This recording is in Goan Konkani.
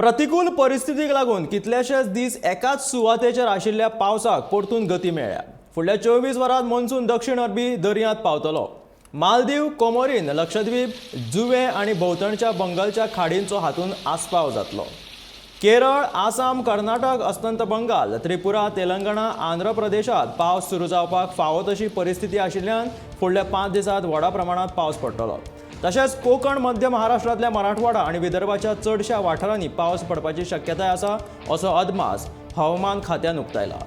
प्रतिकूल परिस्थितीक लागून कितलेशेच दीस एकाच सुवातेचेर आशिल्ल्या पावसाक परतून गती मेळ्ळ्या. फुडल्या 24 वरांत मॉन्सून दक्षिण अरबी दर्यांत पावतलो. मालदीव, कोमोरीन, लक्षद्वीप, जुवे आनी भोंवतणच्या बंगालच्या खाडींचो हातूंत आस्पाव जातलो. केरळ, आसाम, कर्नाटक, अस्तंत बंगाल, त्रिपुरा, तेलंगणा, आंध्र प्रदेशात पावस सुरू जावपाक फावो तशी परिस्थिती आशिल्ल्यान फुडल्या 5 दिसांत व्हडा प्रमाणात पावस पडटलो. तशेंच कोकण, मध्य महाराष्ट्रांतल्या मराठवाडा आनी विदर्भाच्या चडशा वाठारांनी पावस पडपाची शक्यताय आसा, असो अदमास हवामान खात्यान उक्तायला.